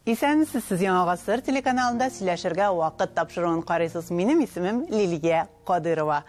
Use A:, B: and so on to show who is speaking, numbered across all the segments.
A: Исәнмесез, сез Яңа Гасыр телеканалында сөйләшергә вакыт тапшыруын карыйсыз. Минем исемем Лилия Кадырова.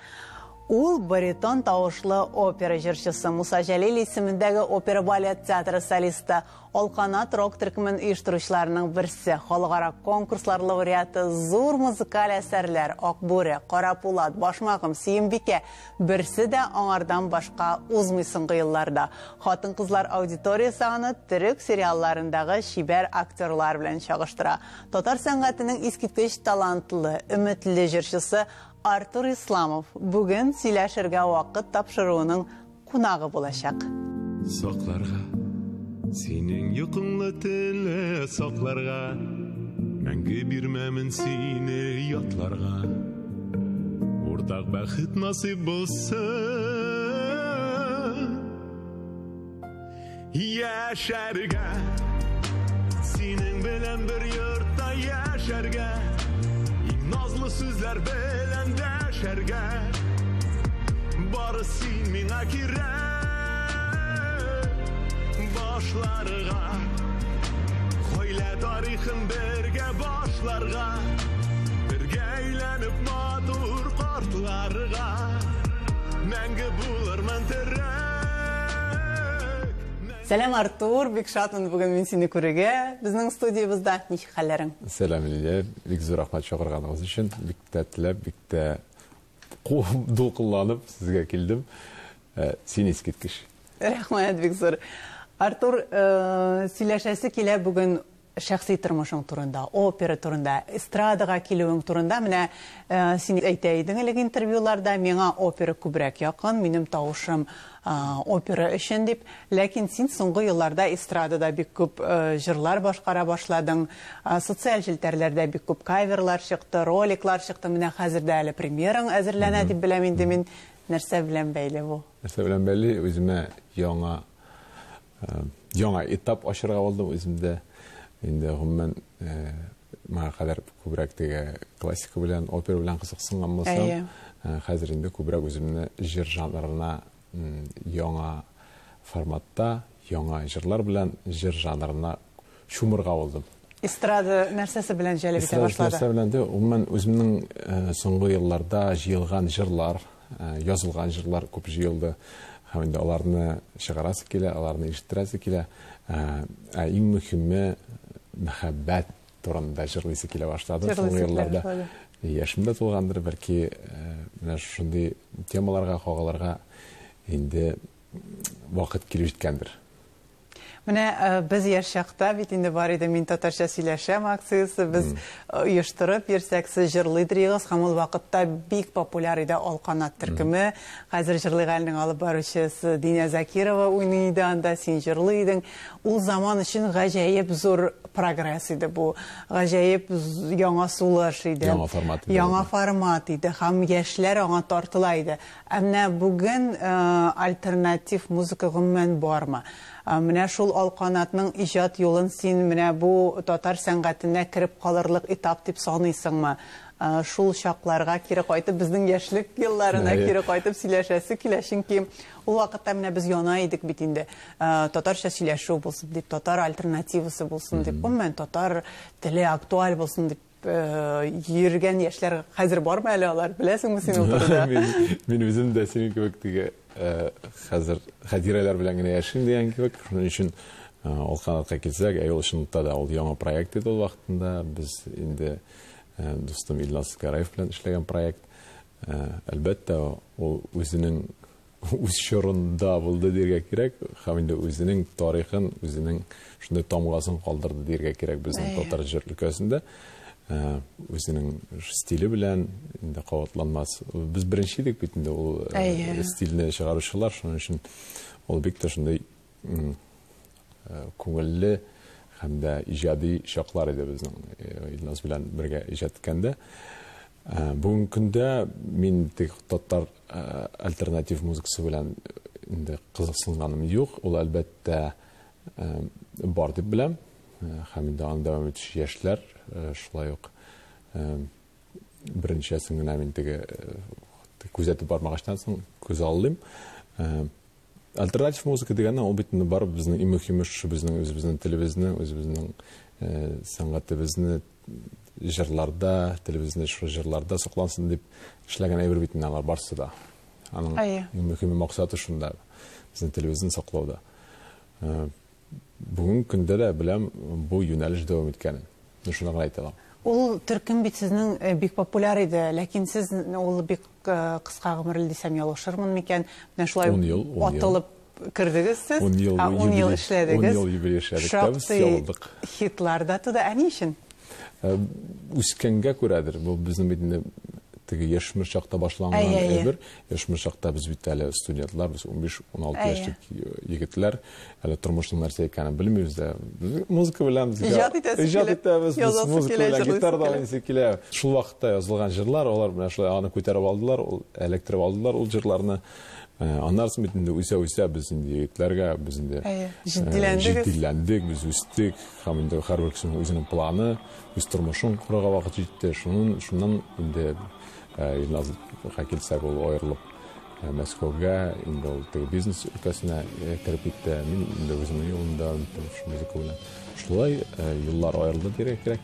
A: Ул баритон тавышлы опера җырчысы, Муса Җәлил исемендәге опера балет театры солисты, Алканат рок төркемен оештыручыларның берсе, халыкара конкурслар лауреаты, зур музыкаль әсәрләр Акбүре, Кара Пулат, Башмагым, Сөембикә берсе дә аңардан башка узмый соңгы елларда. Хатын-кызлар аудиториясе аны төрек сериалларындагы чибәр актерлар белән чагыштыра. Татар сәнгатенең искиткеч талантлы, өметле җырчысы Артур Исламов бүген сөйләшергә вакыт тапшыруының кунагы булачак.
B: Сакларга синең йокыңлы теле сакларга, мәңге бирмәмен сине ятларга. Уртак бәхет насыйп булсын. Яшәргә синең белән бер йортта яшәргә, иң назлы сүзләр белән дәшәргә. Бары син миңа кирәк. Башларга гаилә тарихын бергә башларга, бергә әйләнеп матур картларга, мәңге булырмын терек.
A: Сәлам, Артур, бик шатмын бүген мин сине күрергә безнең студиябездә. Ничек хәлләрең?
B: Сәлам, Лилия, бик зур рәхмәт чакырганыгыз өчен. Бик тә теләп, бик тә дулкынланып сезгә килдем. Син искиткеч.
A: Рәхмәт бик зур. Артур, сөйләшәсе килә бүген шәхси тормышың турында, опера турында, эстрадага килүең турында. Менә син әйтә идең элек интервьюларда, миңа опера күбрәк якын, минем тавышым опера өчен дип. Ләкин син соңгы елларда эстрадада бик күп җырлар башкара башладың, социаль челтәрләрдә бик күп каверлар чыкты, роликлар чыкты. Менә хәзер дә әле премьераң әзерләнә дип беләм инде мин. Нәрсә белән бәйле бу?
B: Нәрсә белән бәйле? Үземә яңа этап ачырга булдым үземдә. Инде гомумән моңа кадәр күбрәк теге классика белән, опера белән кызыксынган булсам, хәзер инде күбрәк үземне җыр жанрына, яңа форматта, яңа җырлар белән җыр жанрына чумырга булдым.
A: Эстрада нәрсәсе белән җәлеп итә башлады?
B: Нәрсә белән дә, гомумән үземнең соңгы елларда җыелган җырлар, язылган җырлар күп җыелды. Һәм инде аларны чыгарасы килә, аларны ишеттерәсе килә. Ә иң мөһиме мәхәббәт турында җырлыйсы килә башлады соңгы елларда. Яшем дә тулгандыр, бәлки менә шундый темаларга кагылырга инде вакыт килеп җиткәндер.
A: Менә без яшь чакта бит инде бар иде «Мин татарча сөйләшәм» акциясе, без оештырып йөрсәк, сез җырлыйдыр идегез, һәм ул вакытта бик популяр иде Алканат төркеме. Хәзер Җырлыйк әленең алып баручысы Динә Закирова уйный иде анда, син җырлый идең. Ул заман өчен гаҗәеп зур прогресс иде бу, гаҗәеп яңа сулыш иде.
B: Яңа формат иде.
A: Яңа формат иде һәм яшьләр аңа тартыла иде. Ә менә бүген альтернатив музыка гомумән бармы? Менә шул Алканатның иҗат юлын син менә бу татар сәнгатенә кереп калырлык этап дип саныйсыңмы? Шул чакларга кире кайтып, безнең яшьлек елларына кире кайтып сөйләшәсе килә, чөнки ул вакытта менә без яна идек бит инде. Татарча сөйләшү булсын дип, татар альтернативасы булсын дип, гомумән татар теле актуаль булсын дип йөргән яшьләр хәзер бармы әле алар? Беләсеңме син ул турыда?
B: Мин үзем дә синең кебек теге хәзер хәтирәләр белән генә яшим дигән кебек. Шуның өчен Алканатка килсәк, әй, ул чынлыкта да ул яңа проект иде ул вакытында. Без инде дустым Илназ Гараев белән эшләгән проект. Әлбәттә, ул үзенең үз чорында булды дияргә кирәк, һәм инде үзенең тарихын, үзенең шундай тамгасын калдырды дияргә кирәк безнең татар җыр өлкәсендә. Үзенең стиле белән инде кабатланмас. Без беренче идек бит инде ул стильне чыгаручылар, шуның өчен ул бик тә шундай күңелле һәм дә иҗади чаклар иде безнең Илназ белән бергә иҗат иткәндә. Бүгенге көндә мин тик татар альтернатив музыкасы белән инде кызыксынганым юк. Ул әлбәттә бар дип беләм. Һәм инде аны дәвам итүче яшьләр шулай ук берничәсен генә мин теге күзәтеп бармагачтан соң күз аллыйм. Альтернатив музыка дигәннән, ул бит инде барыбер безнең иң мөһиме шушы безнең үзебезнең телебезне, үзебезнең сәнгатебезне җырларда, телебезне шушы җырларда саклансын дип эшләгән әйбер бит инде алар барысы да. Аның иң мөһиме максаты шунда, безнең телебезне саклауда. Бүгенге көндә дә беләм бу юнәлеш дәвам иткәнен. Мин шуны гына әйтә алам.
A: Ул төркем бит сезнең бик популяр иде, ләкин сез ул бик кыска гомерле дисәм ялгышырмын микән? Менә шулай атылып кердегез сез.
B: 10 ел,
A: 10 ел эшләдегез.
B: 10 ел юбилей эшләдек тә без ябылдык.
A: Хитлар да туды. Ә ни өчен?
B: Үскәнгә күрәдер. Бу безнең бит инде теге яшьмер чакта башланган әйбер. Яшьмер чакта без бит әле студентлар, без 15-16 яшьлек егетләр, әле тормышның нәрсә икәнен белмибез дә. Без музыка белән безгә
A: иҗат итәсе
B: иҗат итәбез, без музыка белән гитарада уйныйсы килә. Шул вакытта язылган җырлар, алар менә шулай аны күтәреп алдылар, ул эләктереп алдылар ул җырларны. Аннан соң бит инде үсә-үсә без инде егетләргә, без инде
A: җитдиләндек.
B: Җитдиләндек, без үстек һәм инде һәрбер кешенең үзенең планы, үз тормышын корырга вакыт җитте. Шуннан, шуннан инде Илназга килсәк, ул аерылып Мәскәүгә, инде ул теге бизнес өлкәсенә кереп китте. Мин инде үземнең юлымда дәвам иттем шул музыка белән. Шулай юллар аерылды дияргә кирәк.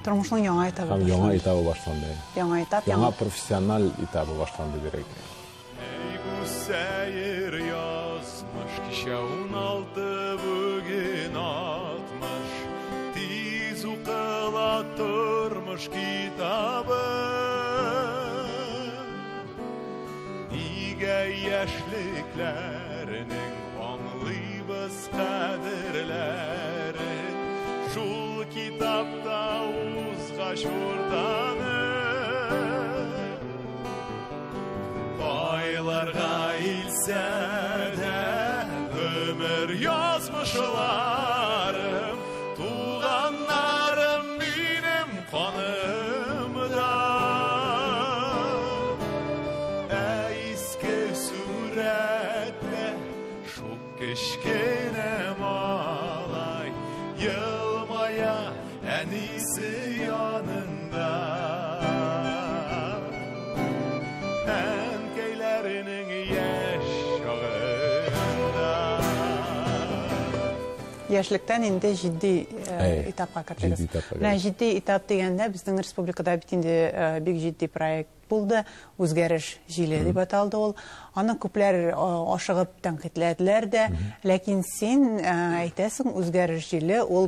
A: Тормышның яңа этабы
B: Һәм яңа этабы башланды.
A: Яңа этап,
B: яңа профессиональ этабы башланды дияргә кирәк.
C: Әй бу сәер язмыш, кичә 16, бүген 60, тиз укыла тормыш китабы. Нигә яшьлекләрнең аңлыйбыз кадерләрен, шул китапта узгач уртаны. Кайларга илсә дә гомер язмышларым, туганнарым минем канымда. Ә иске сурәттә шул кечкенә малай елмая әнисе янында. Әнкәйләренең яшь чагында.
A: Яшьлектән инде җитди этапка кердегез. Менә җитди этап дигәндә безнең республикада бит инде бик җитди проект булды. Үзгәреш җиле дип аталды ул. Аны күпләр ашыгып тәнкыйтьләделәр дә, ләкин син әйтәсең, үзгәреш җиле ул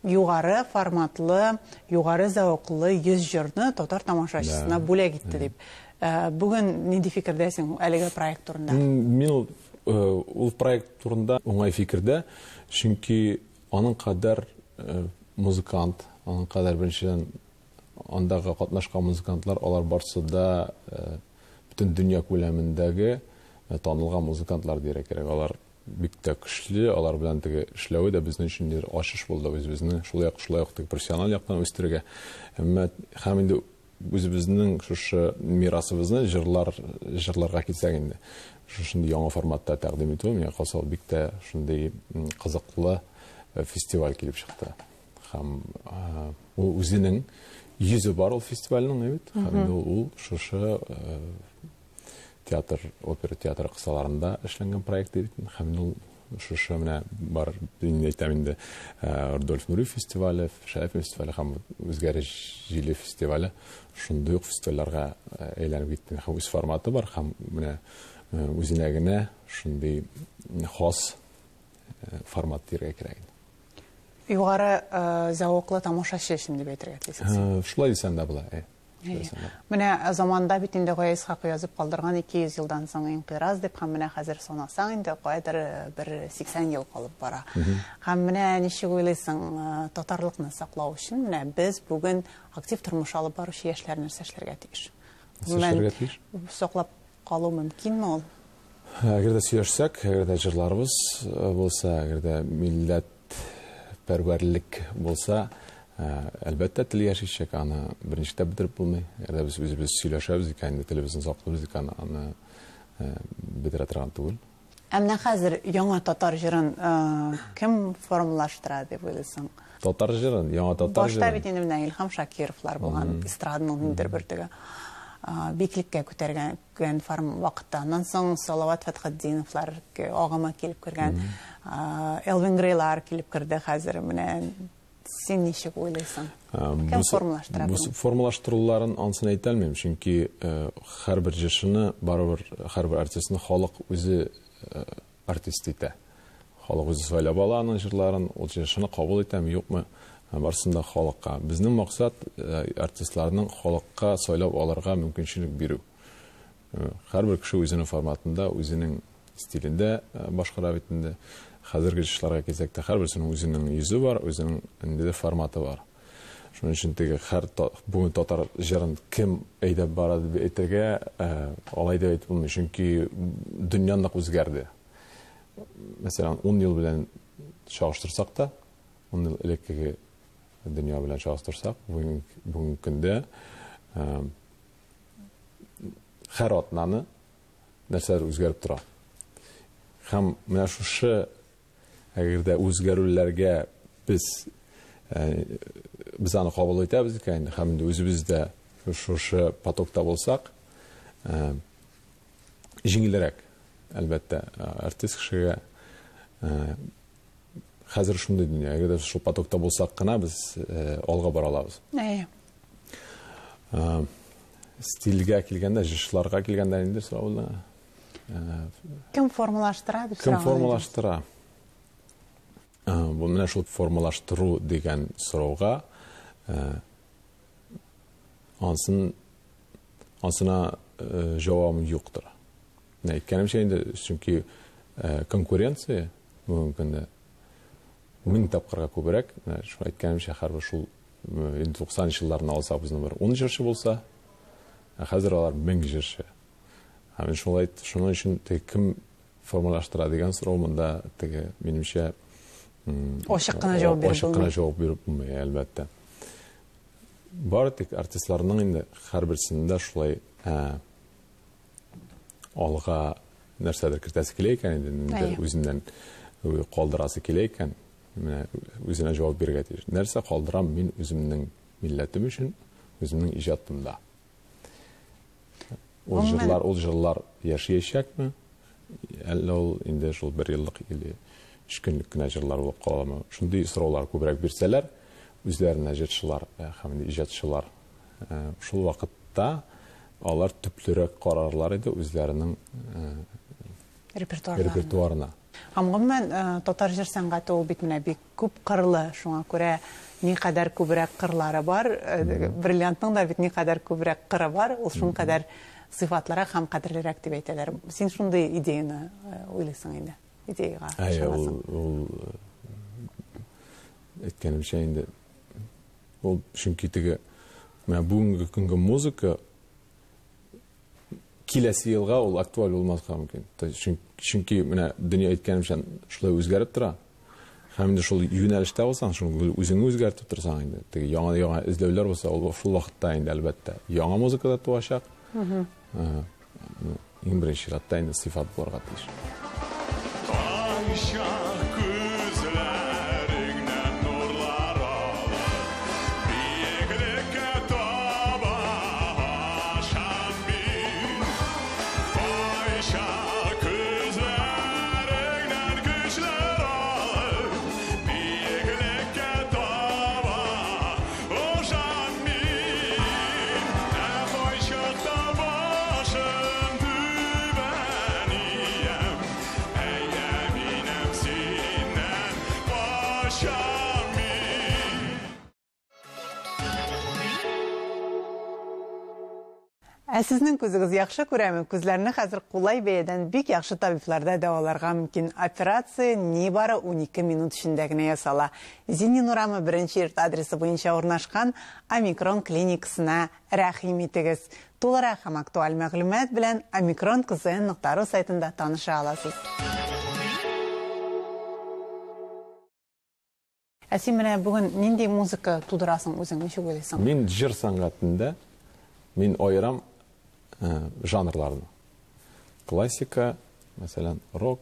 A: югары форматлы, югары зәвыклы 100 җырны татар тамашачысына бүләк итте дип. Бүген нинди фикердәсең әлеге проект турында?
B: Мин ул проект турында уңай фикердә, чөнки аның кадәр музыкант, аның кадәр беренчедән андагы катнашкан музыкантлар, алар барсы да бөтен дөнья күләмендәге танылган музыкантлар дияргә кирәк. Алар бик тә көчле, алар белән теге эшләве дә безнең өчен бер ачыш булды, үзебезне шулай ук, шулай ук теге профессиональ яктан үстерергә. Әмма һәм инде үзебезнең шушы мирасыбызны җырларга килсәк инде, шушындый яңа форматта тәкъдим итү, миңа калса, ул бик тә шундый кызыклы фестиваль килеп чыкты. Һәм ул үзенең йөзе бар ул фестивальнең, әйбәт. Һәм инде ул шушы театр, опера театры кысаларында эшләнгән проект бит. Һәм инде ул шушы менә бар, инде әйтәм инде, Рудольф Нуриев фестивале, Шәләпин фестивале һәм Үзгәреш җиле фестивале шундый ук фестивальләргә әйләнеп китте. Һәм үз форматы бар, һәм менә үзенә генә шундый хас формат дияргә кирәк инде.
A: Югары зәвыклы тамашачы өчен дип әйтергә телисез?
B: Шулай дисәң дә була, әйе.
A: Менә заманда бит инде Гаяз Исхакый язып калдырган 200 елдан соң инкыйраз дип, һәм менә хәзер санасаң инде кайдыр бер 80 ел калып бара. Һәм менә ничек уйлыйсың, татарлыкны саклау өчен менә без бүген актив тормыш алып баручы яшьләр нәрсә эшләргә тиеш?
B: Нәрсә эшләргә тиеш?
A: Саклап калу мөмкинме ул?
B: Әгәр дә сөйләшсәк, әгәр дә җырларыбыз булса, әгәр дә милләт пәрвәрлек булса, әлбәттә тел яшәячәк, аны берничек тә бетереп булмый. Әгәр дә без үзебез сөйләшәбез икән, инде телебезне саклыйбыз икән, аны бетерә торган түгел.
A: Ә менә хәзер яңа татар җырын кем формалаштыра дип уйлыйсың?
B: Татар җырын, яңа татар
A: Башта
B: җырын.
A: бит инде менә Илһам Шакировлар булган, эстраданың ниндидер бер теге. Биклеккә күтәргән форм вакытта. Аннан соң Салават Фәтхетдиновлар агымы килеп кергән, Элвин Грейлар килеп керде хәзер. Менә син ничек уйлыйсың? Кем формалаштыра?
B: Бу формалаштыруларын ансын әйтә алмыйм, чөнки һәрбер җырчыны барыбер һәрбер артистны халык үзе артист итә. Халык үзе сайлап ала аның җырларын, ул җырчыны кабул итәме, юкмы, барысын да халыкка. Безнең максат артистларның халыкка сайлап алырга мөмкинчелек бирү. Һәрбер кеше үзенең форматында, үзенең стилендә башкара бит инде. Хәзерге җырчыларга килсәк тә, һәрберсенең үзенең йөзе бар, үзенең ниндидер форматы бар. Шуның өчен теге һәр бүген татар җырын кем әйдәп бара дип әйтергә, алай дип әйтеп булмый, чөнки дөнья нык үзгәрде. Мәсәлән, 10 ел белән чагыштырсак та, 10 ел элеккеге дөнья белән чагыштырсак, бүгенге көндә һәр атнаны нәрсәләр үзгәреп тора. Һәм менә шушы, әгәр дә үзгәрүләргә без аны кабул итәбез икән, һәм инде үзебез дә шушы потокта булсак, җиңелрәк, әлбәттә, артист кешегә хәзер шундый дөнья. Әгәр дә шул потокта булсак кына без алга бара алабыз. Стильгә килгәндә, җырчыларга килгәндә инде сорау булды.
A: Кем формалаштыра дип
B: Кем
A: сораган идем.
B: формалаштыра? Бу менә шул формалаштыру дигән сорауга, ансына җавабым юктыр. Менә әйткәнемчә инде, чөнки конкуренция бүгенге көндә 1000 тапкырга күбрәк. Менә шул әйткәнемчә, һәрбер шул инде туксанынчы елларны алсак, безнең бер 10 җырчы булса, ә хәзер алар 1000 җырчы. Һәм шулай, шуның өчен теге кем формалаштыра дигән сорау монда теге, минемчә,
A: Ачык кына җавап биреп
B: ачык кына
A: булмый.
B: җавап биреп булмый, әлбәттә. Бары тик артистларның инде һәрберсендә шулай, алга нәрсәдер кертәсе килә икән инде, ниндидер үзеннән калдырасы килә икән, менә үзенә җавап бирергә тиеш. Нәрсә калдырам мин үземнең милләтем өчен, үземнең иҗатымда? Ул
A: Гомумән
B: җырлар яшәячәкме? Әллә ул инде шул бер еллык или өч көнлек кенә җырлар булып каламы? Шундый сораулар күбрәк бирсәләр, үзләренә җырчылар, һәм инде иҗатчылар, шул вакытта алар төплерәк карарлар иде үзләренең,
A: Репертуарларына.
B: репертуарына.
A: Һәм гомумән, татар җыр сәнгате ул бит менә бик күп кырлы, шуңа күрә никадәр күбрәк кырлары бар, бриллиантның да бит никадәр күбрәк кыры бар, ул шуның кадәр сыйфатлырак һәм кадерлерәк дип әйтәләр. Син шундый идеяны уйлыйсың инде, идеяга
B: Әйе,
A: ышанасың.
B: ул әйткәнемчә инде, ул чөнки теге менә бүгенге көнге музыка киләсе елга ул актуаль булмаска мөмкин. То есть, чөнки менә дөнья әйткәнемчә шулай үзгәреп тора. Һәм инде шул юнәлештә булсаң, шул үзеңне үзгәртеп торсаң инде, теге яңа-яңа эзләүләр булса, ул шул вакытта инде әлбәттә яңа музыка да туачак. Иң беренче чиратта инде сыйфат булырга тиеш.
A: Ә сезнең күзегез яхшы күрәме? Күзләрне хәзер кулай бәядән бик яхшы табибларда дәваларга мөмкин. Операция нибары 12 минут эчендә генә ясала. Зинин урамы беренче йорт адресы буенча урнашкан Омикрон клиникасына рәхим итегез. Тулырак һәм актуаль мәгълүмат белән Омикрон К З Н нокта ру сайтында таныша аласыз. Ә син менә бүген нинди музыка тудырасың үзең, ничек уйлыйсың?
B: Мин җыр сәнгатендә мин аерам жанрларны. Классика, мәсәлән, рок,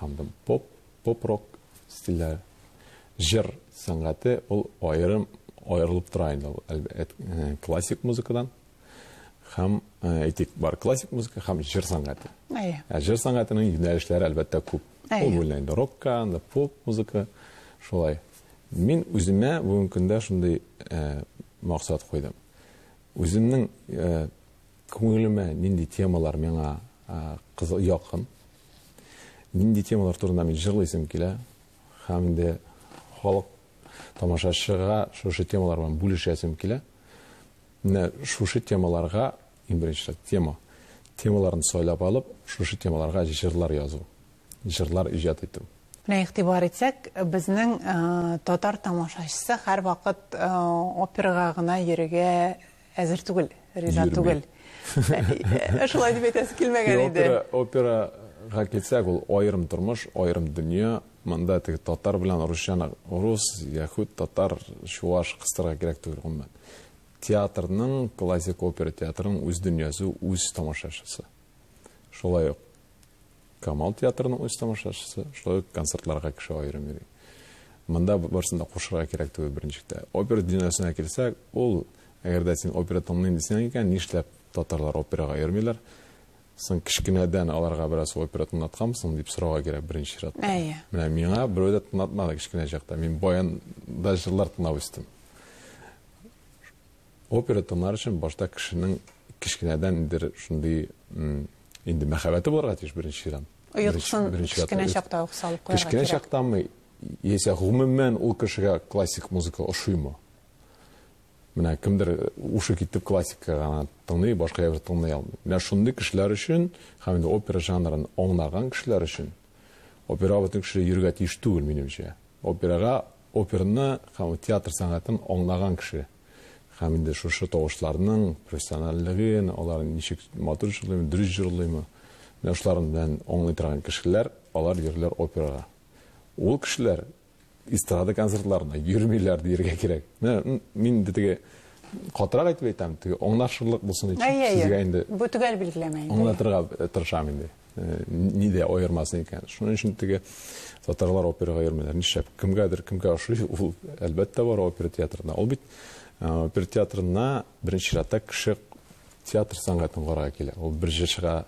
B: һәм дә поп, поп-рок стильләре. Җыр сәнгате ул аерылып тора инде ул, әлбәттә, классик музыкадан. Һәм, әйтик, бар классик музыка һәм җыр сәнгате.
A: Әйе.
B: Ә җыр сәнгатенең юнәлешләре, әлбәттә, күп. Ул бүленә инде рокка, анда поп музыка, шулай. Мин үземә бүгенге көндә шундый максат куйдым. Үземнең күңелемә нинди темалар миңа кызык, якын, нинди темалар турында мин җырлыйсым килә, һәм инде халык тамашачыга шушы темалар белән бүлешәсем килә. Менә шушы темаларга, иң беренче тема, темаларын сайлап алып, шушы темаларга җырлар язу, җырлар иҗат итү.
A: Менә игътибар итсәк, безнең татар тамашачысы һәрвакыт операга гына йөрергә әзер түгел, риза түгел. Шулай дип әйтәсе килмәгән иде.
B: Операга килсәк, ул аерым тормыш, аерым дөнья. Монда теге татар белән русчаны, рус, яһүд, татар, чуаш кыстырга кирәк түгел гомумән. Театрның, классик опера театрының үз дөньясы, үз тамашачысы. Шулай ук Камал театрының үз тамашачысы, шулай ук концертларга кеше аерым йөри. Монда барысын да кушырга кирәк түгел беренчелектә. Опера дөньясына килсәк, ул, әгәр дә син опера тыңлыйм дисәң икән, нишләп татарлар операга йөрмиләр? Соң кечкенәдән аларга бераз опера тыңлатканмысың дип сорауга кирәк беренче чиратта.
A: Әйе.
B: Менә миңа берәү дә тыңлатмады кечкенә чакта. Мин баянда җырлар тыңлап үстем. Опера тыңлар өчен башта кешенең кечкенәдән ниндидер шундый инде мәхәббәте булырга тиеш беренче чират.
A: Оеткысын кечкенә чакта ук салып куярга
B: кирәк. Кечкенә чактанмы, яисә гомумән ул кешегә классик музыка ошыймы? Менә кемдер ушы китеп классика гына тыңлый, башка әйбер тыңлый алмый. Менә шундый кешеләр өчен һәм инде опера жанрын аңлаган кешеләр өчен операга бөтен кеше йөрергә тиеш түгел, минемчә. Операга, операны һәм театр сәнгатен аңлаган кеше һәм инде шушы тавышларның профессиональлеген, алар ничек матур җырлыймы, дөрес җырлыймы, менә шуларын белән аңлый торган кешеләр, алар йөриләр операга. Ул кешеләр эстрада концертларына йөрмиләр дияргә кирәк. Менә мин инде теге катырак әйтеп әйтәм, теге аңлашырлык булсын өчен сезгә инде.
A: Бу төгәл билгеләмә
B: инде. Аңлатырга тырышам инде. Нидә аермасын икән. Шуның өчен теге татарлар операга йөрмиләр. Нишләп? Кемгәдер кемгә ошый, ул әлбәттә бара опера театрына. Ул бит опера театрына беренче чиратта кеше театр сәнгатен карарга килә. Ул бер җырчыга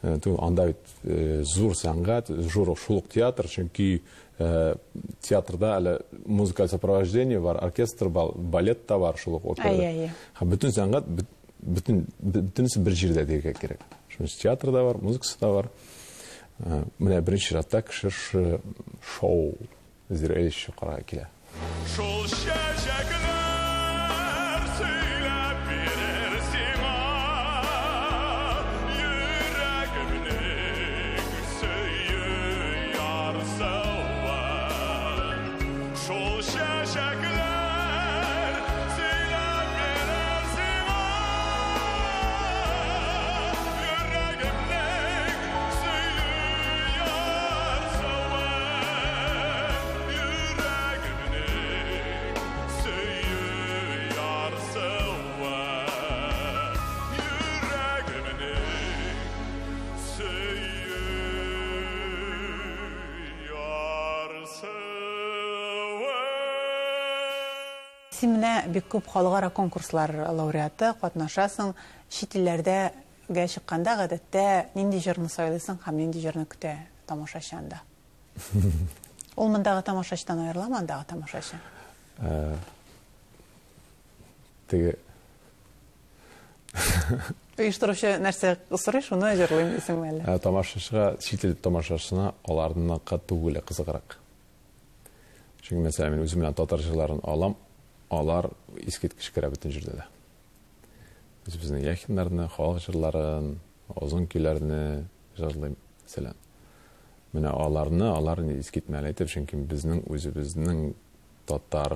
B: түгел, анда бит зур сәнгать, зур шул ук театр, чөнки театрда әле музыкаль сопровождение бар, оркестр бар, балет та бар шул ук операда. Һәм бөтен сәнгать, бөтен, бөтенесе бер җирдә дияргә кирәк. Шуның өчен театр да бар, музыкасы да бар. Менә беренче чиратта кеше шушы шоу зрелище карарга килә.
C: Шул чәчәкләр сөйләп бирер сиңа йөрәгемнең сөю ярсуын. Шул чәчәкләр сөйләп бирер сиңа йөрәгемнең сөю ярсуын. Йөрәгемнең сөю ярсуы, йөрәгемнең сөю ярсуы.
A: Син менә бик күп халыкара конкурслар лауреаты, катнашасың. Чит илләрдәгә чыкканда, гадәттә, нинди җырны сайлыйсың һәм нинди җырны көтә тамашачы анда? Ул мондагы тамашачыдан аерыламы андагы тамашачы?
B: Теге
A: Оештыручы нәрсә сорый, шуны җырлыйм дисеңме әллә?
B: Тамашачыга, чит ил тамашачысына аларныкы түгеле кызыграк. Чөнки, мәсәлән, мин үзем белән татар җырларын алам, алар искиткеч керә бөтен җирдә дә. Үзебезнең Яхиннарны, халык җырларын, озын көйләрне җырлыйм, мәсәлән. Менә аларны, алар искитмәле әйтеп, чөнки безнең үзебезнең татар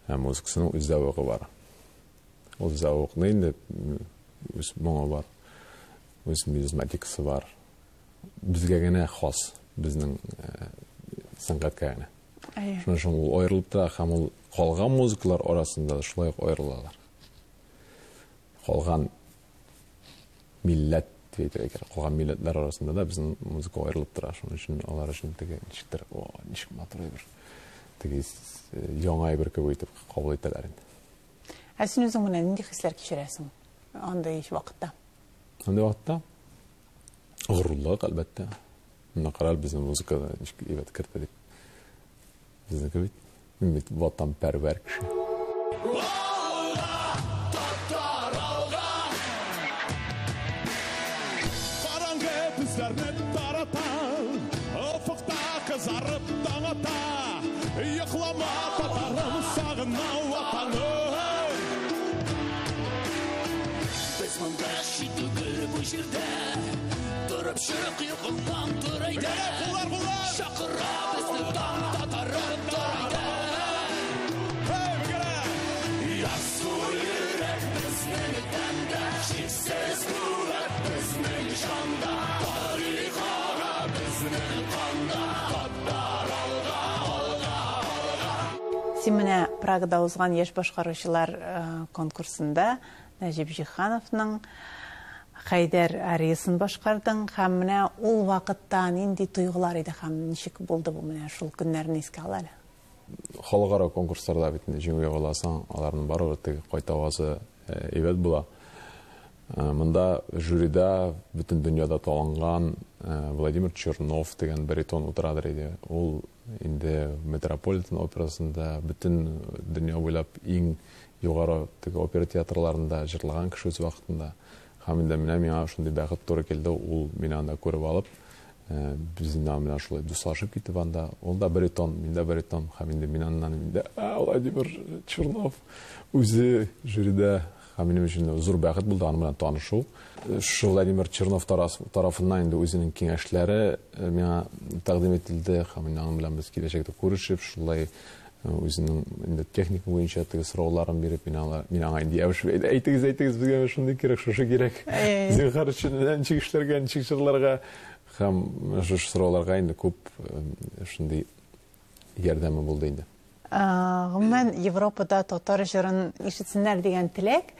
B: музыкасының үз зәвыгы бар. Ул зәвыкны инде үз моңы бар, үз мелизматикасы бар. Безгә генә хас, безнең сәнгатькә генә. Шуның өчен ул аерылып тора һәм ул калган музыкалар арасында да шулай ук аерылалар. Калган милләт дип әйтергә кирәк. Калган милләтләр арасында да безнең музыка аерылып тора. Шуның өчен алар өчен теге ничектер, о, ничек матур әйбер. Теге яңа әйбер кебек итеп кабул итәләр инде.
A: Ә син үзең менә нинди хисләр кичерәсең? андый вакытта?
B: Андый вакытта горурлык, әлбәттә. Менә карал, безнең музыкада ничек әйбәт кертә дип. Безнеке бит, мин бит ватанпәрвәр кеше.
C: Караңгы төсләрне тарата, офыкта кызарып таң ата. Йоклама, татарым, сагынма ватаным.
D: Без монда чит түгел бу җирдә. Торып чык йокыңнан, тор әйдә.
C: Куллар, куллар!
D: Чакыра безне таң, татарым, тор әйдә.
C: Hey, бергә!
D: Ярсу йөрәк безнең тәндә, чиксез куәт безнең җанда. Тарих ага безнең канда, татар алга, алга, алга.
A: Син менә Прагада узган яшь башкаручылар конкурсында Нәҗип Җиһановның Хәйдәр ариясын башкардың, һәм менә ул вакытта нинди тойгылар иде һәм ничек булды бу, менә шул көннәрне искә ал әле.
B: Халыкара конкурсларда бит инде җиңү яуласаң, аларның барыбер теге кайтавазы әйбәт була. Монда жюрида бөтен дөньяда таланган Владимир Чернов дигән баритон утырадыр иде. Ул инде Метрополитен операсында бөтен дөнья буйлап иң югары теге опера театрларында җырлаган кеше үз вакытында. Һәм инде менә миңа шундый бәхет туры килде, ул мине анда күреп алып, без инде аның белән шулай дуслашып китеп анда. Ул да баритон, мин дә баритон. Һәм инде мин аннан инде, Владимир Чернов үзе жюрида. Һәм минем өчен зур бәхет булды аның белән танышу. Шул Владимир Чернов тарафыннан инде үзенең киңәшләре миңа тәкъдим ителде. Һәм инде аның белән без киләчәктә күрешеп, шулай үзенең инде техника буенча теге сорауларын биреп, мин алар, мин аңа инде ябышып, әйдә, әйтегез, әйтегез, безгә шундый кирәк, шушы кирәк. Зинһар өчен, ничек эшләргә, ничек җырларга. Һәм шушы сорауларга инде күп шундый ярдәме булды инде.
A: Гомумән, Европада татар җырын ишетсеннәр дигән теләк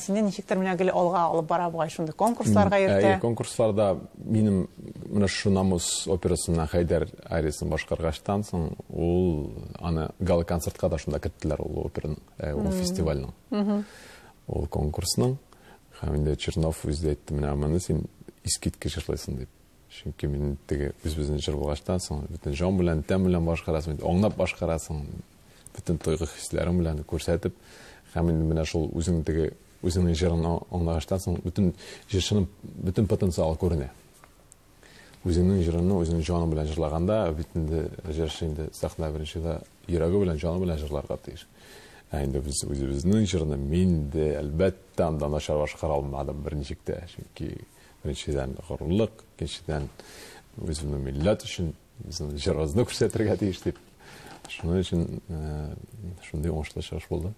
A: сине ничектер менә гел алга алып бара бугай, шундый конкурсларга йөртә.
B: Әйе, конкурсларда минем менә шушы Намус операсыннан Хәйдәр ариясын башкаргачтан соң, ул аны гала-концертка да шунда керттеләр, ул операның, ул фестивальнең, ул конкурсның. Һәм инде Чернов үзе әйтте, менә моны син искиткеч җырлыйсың дип. Чөнки мин теге үзебезнең җыр булгачтан соң, бөтен җан белән, тән белән башкарасың, аңлап башкарасың, бөтен тойгы хисләрең белән күрсәтеп, һәм инде менә шул үзең теге үзеңнең җырын аңлагачтан соң, бөтен җырчының бөтен потенциалы күренә. Үзеңнең җырыңны үзеңнең җаның белән җырлаганда, бит инде җырчы инде сәхнә беренче дә йөрәге белән, җаны белән җырларга тиеш. Ә инде без үзебезнең җырны мин дә әлбәттә анда начар башкара алмадым берничек тә, чөнки беренчедән горурлык, икенчедән үземнең милләт өчен безнең җырыбызны күрсәтергә тиеш дип. Шуның өчен шундый уңышлы чыгыш булды.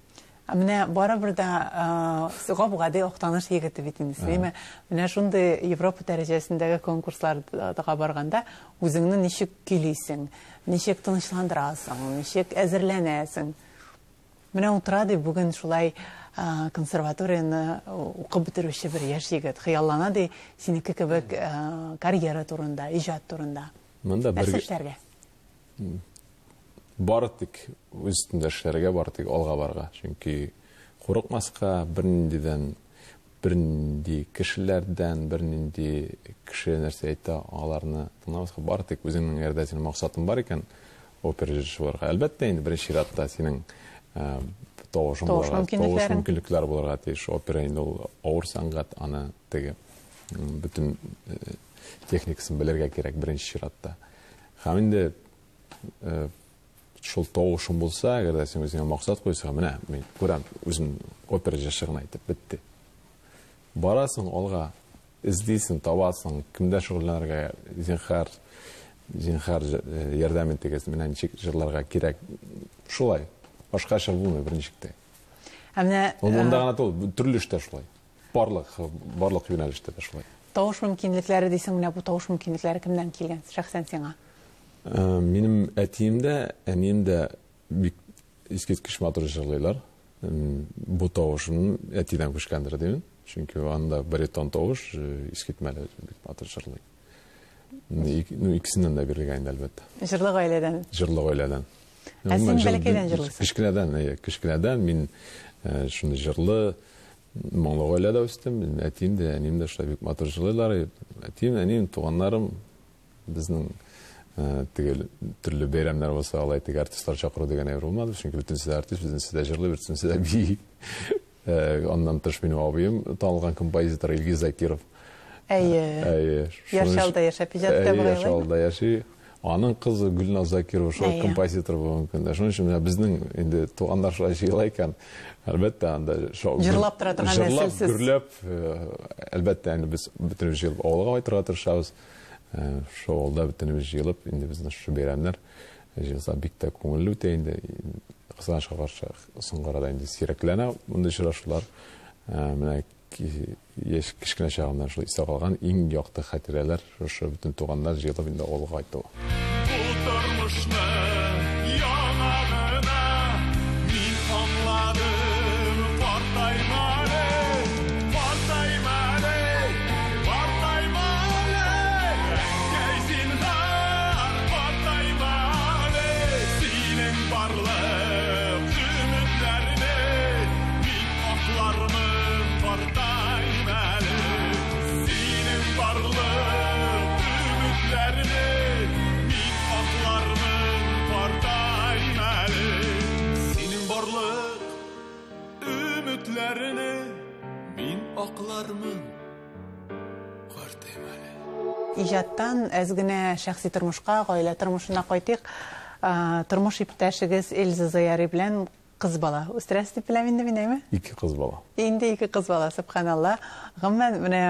A: Ә менә барыбер дә гап-гади Актаныш егете бит инде, әйме? Менә шундый Европа дәрәҗәсендәге конкурсларга барганда үзеңне ничек көйлисең, ничек тынычландырасың, ничек әзерләнәсең? Менә утыра ди бүген шулай консерваторияне укып бетерүче бер яшь егет, хыяллана ди синеке кебек карьера турында, иҗат турында.
B: Монда
A: Нәрсә
B: бер
A: эшләргә?
B: Бары тик үз өстендә эшләргә, бары тик алга барырга. Чөнки курыкмаска, берниндидән, бернинди кешеләрдән, бернинди кеше нәрсә әйтә, аларны тыңламаска, бары тик үзеңнең әгәр дә синең максатың бар икән, опера җырчы булырга. Әлбәттә, инде беренче чиратта синең тавышың
A: Тавыш
B: булырга, тавыш
A: мөмкинлекләрең.
B: мөмкинлекләре булырга тиеш. Опера инде ул авыр сәнгать, аны теге бөтен техникасын белергә кирәк беренче чиратта. Һәм инде шул тавышың булса, әгәр дә син үзеңә максат куйсаң, менә мин күрәм, үзем опера җырчы гына әйтеп бетте. Барасың алга, эзлисең, табасың, кемдә шөгыльләнергә, зинһар, зинһар ярдәм итегез, менә ничек җырларга кирәк. Шулай, башкача булмый берничек тә.
A: Ә менә,
B: Ул монда гына түгел, төрле эштә шулай. Барлык юнәлештә дә шулай.
A: Тавыш мөмкинлекләре дисең, менә бу тавыш мөмкинлекләре кемнән килгән шәхсән сиңа?
B: Минем әтием дә, әнием дә бик искиткеч матур җырлыйлар. Бу тавышым әтидән күчкәндер димен. Чөнки анда баритон тавыш, искитмәле бик матур җырлый. Икесеннән дә бирелгән инде, әлбәттә.
A: Җырлы гаиләдән.
B: Җырлы гаиләдән.
A: Ә син
B: Гомумән,
A: бәләкәйдән җырлыйсың?
B: Кечкенәдән, әйе, кечкенәдән мин шундый җырлы, Моңлы гаиләдә үстем. Минем әтием дә, әнием дә шулай бик матур җырлыйлар. Әтием, әнием, туганнарым безнең теге төрле бәйрәмнәр булса, алай теге артистлар чакыру дигән әйбер булмады. Чөнки бөтенесе дә артист, бөтенесе дә җырлый, бөтенесе дә бии. Аннан тыш минем абыем танылган композитор Илгиз Закиров.
A: Әйе.
B: Әйе.
A: Яр Чаллыда яшәп иҗат итә
B: бугай. Яр Чаллыда яши. Аның кызы Гөлназ Закирова шул композитор бүгенге көндә. Шуның өчен менә безнең инде туганнар шулай җыела икән, әлбәттә, анда
A: җырлап тора торган
B: нәселсез. Җырлап, гөрләп, әлбәттә, инде без бөтенебез җыелып авылга кайтырга тырышабыз. Шул авылда бөтенебез җыелып, инде безнең шушы бәйрәмнәр җыелса бик тә күңелле үтә инде. Кызганычка каршы, соңгы арада инде сирәкләнә мондый очрашулар. Менә Яшь кечкенә чагымнан шул истә калган иң якты хатирәләр шушы бөтен туганнар җыелып инде авылга кайту.
C: Бу тормышны яңа гына мин аңладым, картайма әле, картайма әле, картайма әле, әнкәй, зинһар, картайма әле, синең барлык өметләрне мин аклармын, картайма әле. Синең барлык өметләрне мин аклармын, картайма әле. Синең барлык өметләрне мин аклармын, картайма әле.
A: Иҗаттан әз генә шәхси тормышка, гаилә тормышына кайтыйк. Тормыш иптәшегез Эльза Заяри белән кыз бала үстерәсез дип беләм инде мин, әйме?
B: Ике кыз бала.
A: Инде ике кыз бала, сөбханалла. Гомумән, менә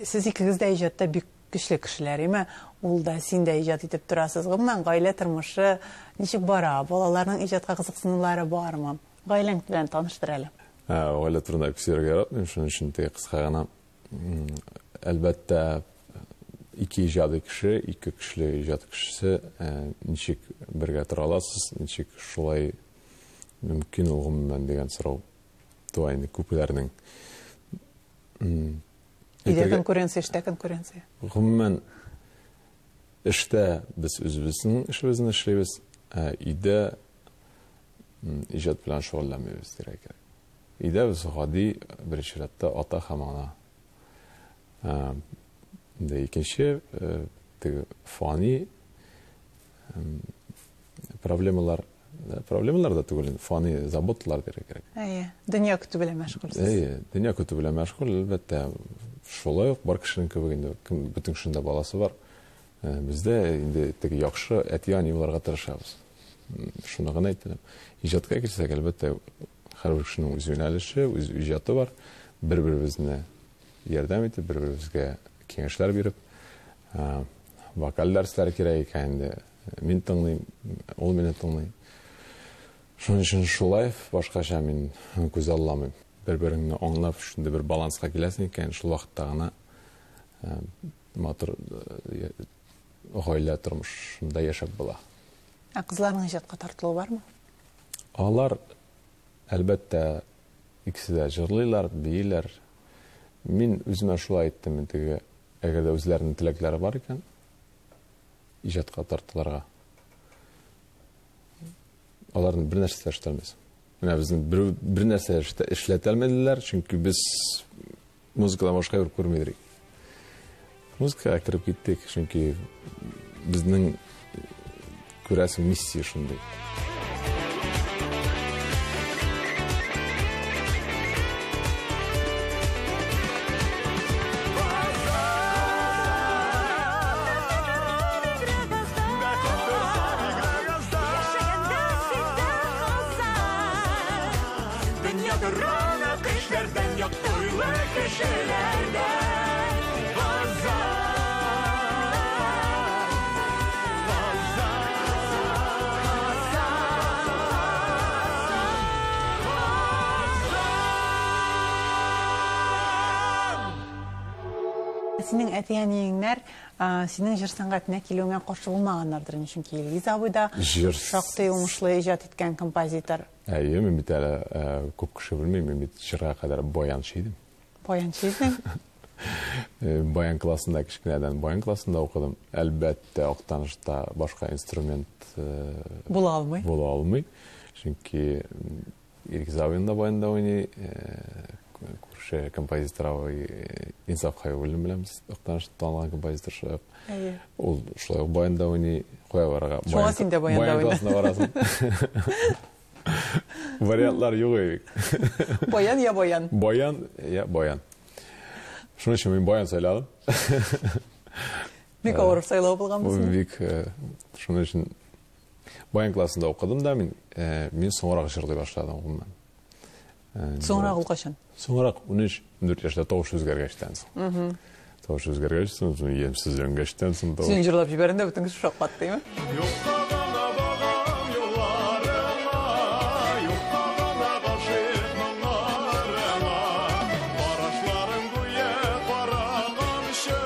A: сез икегез дә иҗатта бик көчле кешеләр, әйме? Ул да, син дә иҗат итеп торасыз. Гомумән, гаилә тормышы ничек бара? Балаларның иҗатка кызыксынулары бармы? Гаиләң белән таныштыр әле.
B: Гаилә турында күп сөйләргә яратмыйм, шуның өчен теге кыска гына. Әлбәттә, ике иҗади кеше, ике көчле иҗат кешесе ничек бергә тора аласыз, ничек шулай мөмкин ул гомумән дигән сорау туа инде күпләрнең.
A: Өйдә конкуренция, эштә конкуренция.
B: Гомумән, эштә без үзебезнең эшебезне эшлибез, ә өйдә иҗат белән шөгыльләнмибез дирәк кирәк. Өйдә без гади беренче чиратта ата һәм ана. Инде икенче теге фани проблемалар, проблемалар да түгел, фани заботалар дирәк кирәк.
A: Әйе, дөнья көтү белән мәшгульсез.
B: Әйе, дөнья көтү белән мәшгуль, әлбәттә. Шулай ук бар кешенең кебек инде, кем бөтен кешенең дә баласы бар. Без дә инде теге яхшы әти-әни булырга тырышабыз. Шуны гына әйтәм. Иҗатка килсәк, әлбәттә, һәрбер кешенең үз юнәлеше, үз иҗаты бар. Бер-беребезне ярдәм итеп, бер-беребезгә киңәшләр биреп, вокаль дәресләре кирәк икән инде, мин тыңлыйм, ул мине тыңлый. Шуның өчен шулай, башкача мин күзалламыйм. Бер-береңне аңлап, шундый бер баланска киләсең икән, шул вакытта гына матур гаилә тормышында яшәп була.
A: Ә кызларның иҗатка тартылуы бармы?
B: Алар, әлбәттә, икесе дә җырлыйлар, бииләр. Мин үземә шулай әйттем, мин теге, әгәр дә үзләренең теләкләре бар икән, иҗатка тартылырга. Аларны бер нәрсә дә эшләтә алмыйсың. Менә безне бер нәрсә эшләтә алмадылар, чөнки без музыкадан башка бер күрмидек. Музыкага кереп киттек, чөнки безнең күрәсең миссия шундый.
A: Синең әти-әниеңнәр, синең җыр сәнгатенә килүеңә каршы булмаганнардыр инде, чөнки Илгиз абый да
B: Җыр
A: шактый уңышлы иҗат иткән композитор.
B: Әйе, мин бит әле, күп кеше белми, мин бит җырга кадәр баянчы идем.
A: Баянчы идең?
B: Баян классында, кечкенәдән баян классында укыдым. Әлбәттә, Актанышта башка инструмент
A: була алмый.
B: Була алмый. Чөнки Ирек Завин да баянда уйный, күрше композитор абый Инсаф Хәйруллин белән без Актаныш танылган композитор шулай ук.
A: Әйе.
B: Ул шулай ук баянда уйный, кая барырга?
A: Шуңа син дә баянда
B: Баян
A: уйна.
B: классына барасың. Вариантлар юк бит.
A: Баян я баян.
B: Баян я баян. Шуның өчен мин баян сайладым.
A: Бик авыр сайлау булган
B: Бу
A: булсын.
B: бик шуның өчен баян классында укыдым да мин, мин соңрак җырлый башладым гомумән.
A: Соңрак ул кайчан?
B: Соңрак 13-14 яшьтә тавыш үзгәргәчтән соң. Тавыш үзгәргәч соң, соң ямьсезләнгәчтән соң тавыш.
A: Син җырлап җибәрдең дә бөтен кеше шаккатты, димме?
C: Юкка гына багам юлларыңа, юкка гына гашыйк моңнарыңа. Карашларың гүя карагамчы,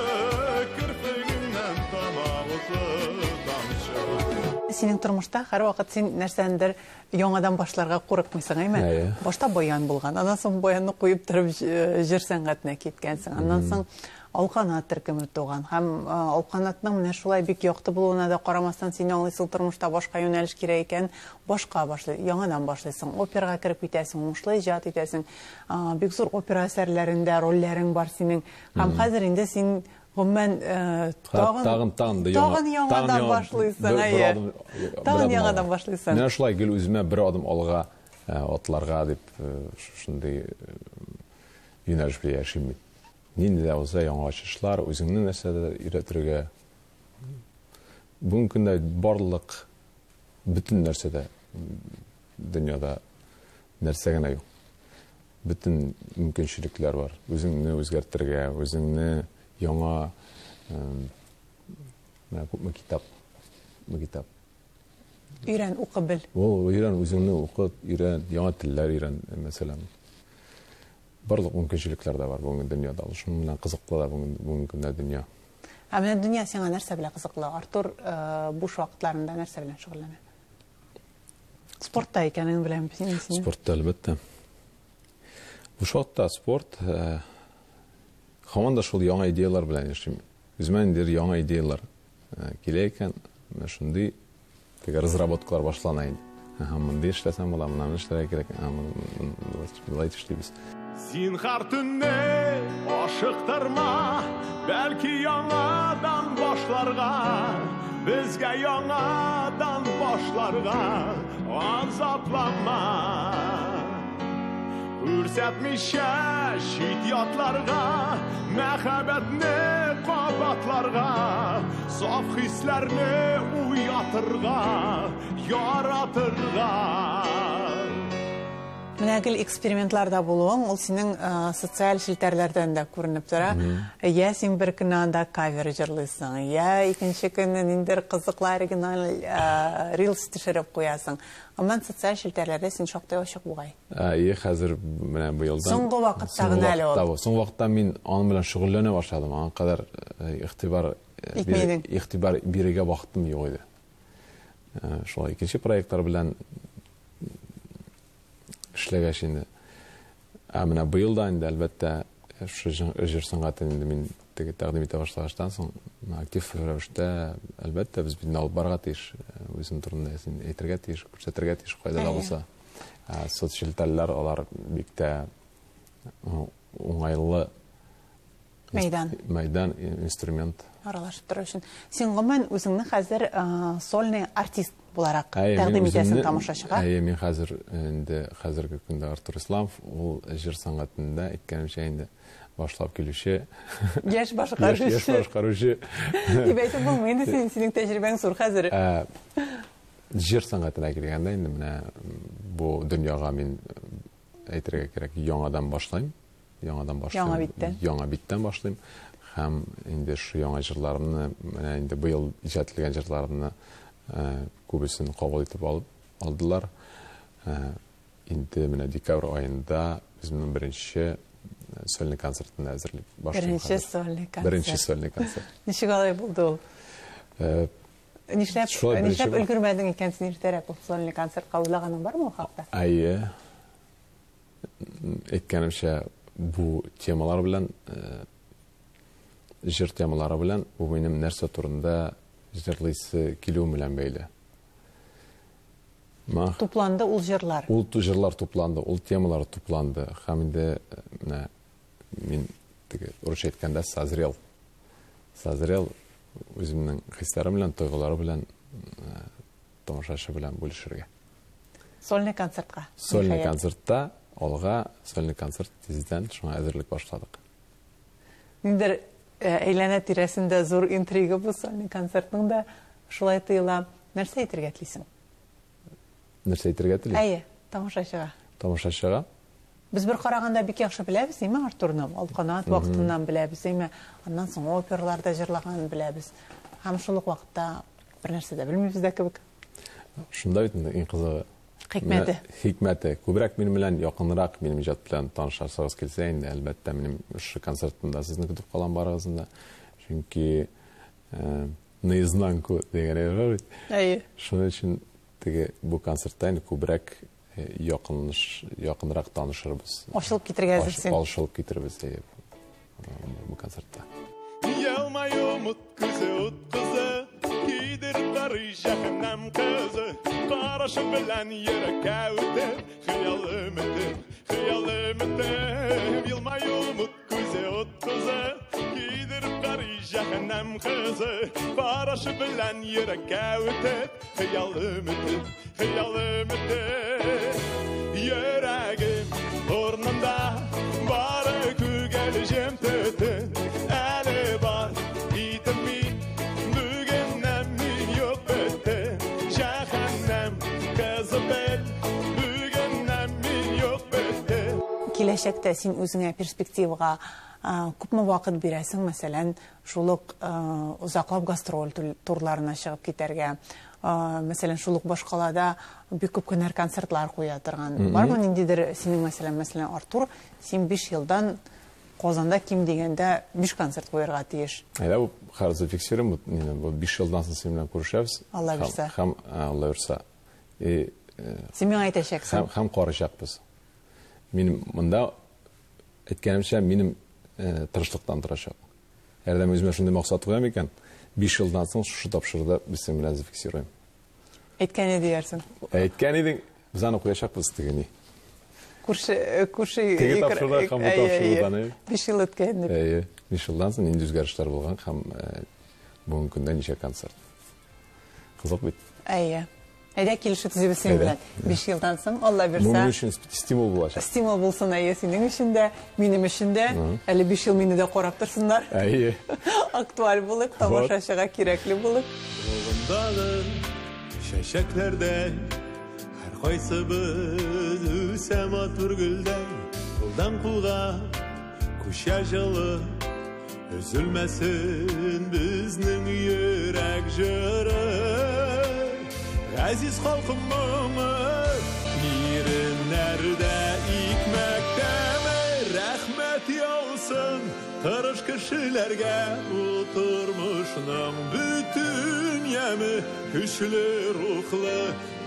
C: керфегеңнән тама утлы тамчы.
A: Синең тормышта һәрвакыт син нәрсәндер яңадан башларга курыкмыйсың, әйме?
B: Әйе.
A: Башта баян булган, аннан соң баянны куеп торып җыр сәнгатенә киткәнсең. Аннан соң Алканат төркеме туган. Һәм Алканатның менә шулай бик якты булуына да карамастан син аңлыйсың, тормышта башка юнәлеш кирәк икән, башка башлый, яңадан башлыйсың. Операга кереп китәсең, уңышлы иҗат итәсең. Бик зур опера әсәрләрендә рольләрең бар синең. Һәм хәзер инде син гомумән,
B: Тагын, тагын да яңа,
A: тагын яңадан
B: тагын яңа
A: башлыйсың,
B: бер
A: әйе.
B: адым, бер
A: Тагын
B: адым
A: яңадан
B: алга.
A: башлыйсың.
B: Менә шулай гел үземә бер адым алга атларга дип, шушындый юнәлеш белән яшим мин. Нинди дә булса яңа ачышлар, үзеңне нәрсәдер өйрәтергә. Бүгенге көндә барлык бөтен нәрсәдә дөньяда нәрсә генә юк. Бөтен мөмкинчелекләр бар. Үзеңне үзгәртергә, үзеңне яңа, менә күпме китап, күпме китап.
A: Өйрән, укы бел.
B: Ул өйрән, үзеңне укы, өйрән, яңа телләр өйрән, мәсәлән. Барлык мөмкинчелекләр дә бар бүгенге дөньяда. Шуның белән кызыклы да бүгенге көндә дөнья.
A: Ә менә дөнья сиңа нәрсә белән кызыклы? Артур буш вакытларында нәрсә белән шөгыльләнә? Спортта икәнен беләм син.
B: Спортта, әлбәттә. Буш вакытта спорт, һаман да шул яңа идеялар белән яшим. Үземә ниндидер яңа идеялар килә икән, менә шундый теге разработкалар башлана инде. Аһа, мондый эшләсәм була, моны эшләргә кирәк, аһа, болай эшлибез.
C: Зинһар төнне ашыктырма, бәлки яңадан башларга, безгә яңадан башларга азапланма. Күрсәтмичә чит ятларга, мәхәббәтне кабатларга, саф хисләрне уятырга, яратырга.
A: Менә гел экспериментларда булуың, ул синең социаль челтәрләрдән дә күренеп тора. Я син бер көнне анда кавер җырлыйсың, я икенче көнне ниндидер кызыклы оригиналь рилс төшереп куясың. Гомумән, социаль челтәрләрдә син шактый ачык бугай.
B: Әйе, хәзер менә быелдан
A: Соңгы вакытта
B: Соңгы
A: гына әле ул.
B: вакытта бу. Соңгы вакытта мин аның белән шөгыльләнә башладым. Аңа кадәр
A: Итмәйдең.
B: игътибар бирергә вакытым юк иде. Шулай икенче проектлар белән эшләгәч инде. Ә менә быел да инде, әлбәттә, шушы җыр сәнгатен инде мин теге тәкъдим итә башлагачтан соң, актив рәвештә, әлбәттә, без бит алып барырга тиеш, үзем турында син әйтергә тиеш, күрсәтергә тиеш, кайда да булса. Соцчелтәрләр алар бик тә уңайлы
A: Мәйдан.
B: Мәйдан, инструмент.
A: Аралашып тору өчен. Син гомумән үзеңне хәзер сольный артист буларак
B: Әйе, мин
A: тәкъдим итәсең
B: үземне
A: тамашачыга?
B: Әйе, мин хәзер инде хәзерге көндә Артур Исламов, ул җыр сәнгатендә әйткәнемчә инде башлап килүче.
A: Яшь башкаручы.
B: Яшь башкаручы.
A: Дип әйтеп булмый инде, синең тәҗрибәң зур хәзер.
B: Җыр сәнгатенә килгәндә инде менә бу дөньяга мин әйтергә кирәк, яңадан башлыйм. Яңадан башлыйм.
A: Яңа биттән.
B: Яңа биттән башлыйм. Һәм инде шу яңа җырларымны, менә инде быел иҗат ителгән җырларымны күбесен кабул итеп алып алдылар. Инде менә декабрь аенда безнең беренче сольный концертны әзерләп башлыйм
A: Беренче
B: хәзер.
A: сольный концерт.
B: Беренче сольный концерт.
A: Ничек алай булды ул?
B: Шулай беренче
A: Нишләп
B: бу.
A: өлгермәдең икән син иртәрәк ул сольный концертка, уйлаганың бармы ул хакта?
B: Әйе. Әйткәнемчә, бу темалар белән, җыр темалары белән, бу минем нәрсә турында җырлыйсы килүем белән бәйле.
A: Тупланды ул җырлар.
B: Ул җырлар тупланды, ул темалар тупланды. Һәм инде менә мин теге урысча әйткәндә созрел. Созрел үземнең хисләрем белән, тойгылары белән тамашачы белән бүлешергә.
A: Сольный концертка.
B: Сольный концертта алга сольный концерт тиздән шуңа әзерлек башладык.
A: Ниндидер әйләнә тирәсендә зур интрига бу сольный концертның да шулай тоела. Нәрсә әйтергә телисең?
B: Нәрсә әйтергә телим?
A: Әйе, тамашачыга.
B: Тамашачыга?
A: Без бер караганда бик яхшы беләбез, әйме, Артурны? Алканат вакытыннан беләбез, әйме? Аннан соң операларда җырлаганын беләбез. Һәм шул ук вакытта бер нәрсә дә белмибез дә кебек.
B: Шунда бит инде иң кызыгы.
A: Хикмәте.
B: Хикмәте. Күбрәк минем белән якынрак, минем иҗат белән танышасыгыз килсә инде, әлбәттә, минем шушы концертымда сезне көтеп калам барыгызны да. Чөнки наизнанку дигән әйбер бар бит.
A: Әйе.
B: Шуның өчен теге бу концертта инде күбрәк якынрак танышырбыз.
A: Ачылып китергә әзер син.
B: Ачылып китербез, әйе, бу концертта.
C: Елмаю мут күзе ут кызы, кидереп карый җәһәннәм кызы, карашы белән йөрәккә үтеп, хыял өметем, хыял өметем. Елмаю мут күзе ут кызы, кидереп карый җәһәннәм кызы, карашы белән йөрәккә үтеп, хыял өметем, хыял өметем. Йөрәгем урынында бары күгәлҗем төтен, әле бар итем мин, бүгеннән мин юк беттем. Җәһәннәм кызы бел, бүгеннән мин юк беттем.
A: Киләчәктә син үзеңә перспективага күпме вакыт бирәсең, мәсәлән, шул ук озаклап гастроль турларына чыгып китәргә, мәсәлән, шул ук башкалада бик күп көннәр концертлар куя торган. Бармы ниндидер синең, мәсәлән, Артур, син 5 елдан Казанда ким дигәндә 5 концерт куярга тиеш.
B: Әйдә, бу хәзер зафиксируем, бу 5 елдан соң синең белән күрешәбез.
A: Алла бирсә.
B: Һәм Алла бирсә.
A: Син миңа әйтәчәксең.
B: Һәм карышакбыз. Минем монда әйткәнемчә, минем тырышлыктан торачак. Әгәр дә үземә шундый максат куям икән, 5 елдан соң шушы тапшыруда без синең белән зафиксируем.
A: Әйткән иде диярсең.
B: Әйткән идең, без аны куячакбыз теге ни.
A: Күрше, күрше
B: Теге тапшыруда һәм бу тапшырудан, әйе.
A: 5 ел үткән дип.
B: Әйе, 5 елдан соң нинди үзгәрешләр булган һәм бүгенге көндә ничә концерт. Кызык бит.
A: Әйе. Әйдә килешү төзибез синең белән. 5 елдан соң, Алла бирсә.
B: Бу минем өчен стимул булачак.
A: Стимул булсын, әйе, синең өчен дә, минем өчен дә. Әле 5 ел мине дә карап торсыннар.
B: Әйе.
A: Актуаль булып, тамашачыга кирәкле булып.
C: Болындагы чәчәкләрдәй, һәр кайсыбыз үсә матур гөлдәй, кулдан кулга күчә җылы, өзелмәсен безнең йөрәк җыры. Газиз халкым моңы, иреннәрдә икмәк тәме, рәхмәт яусын тырыш кешеләргә, бу тормышның бөтен яме, көчле рухлы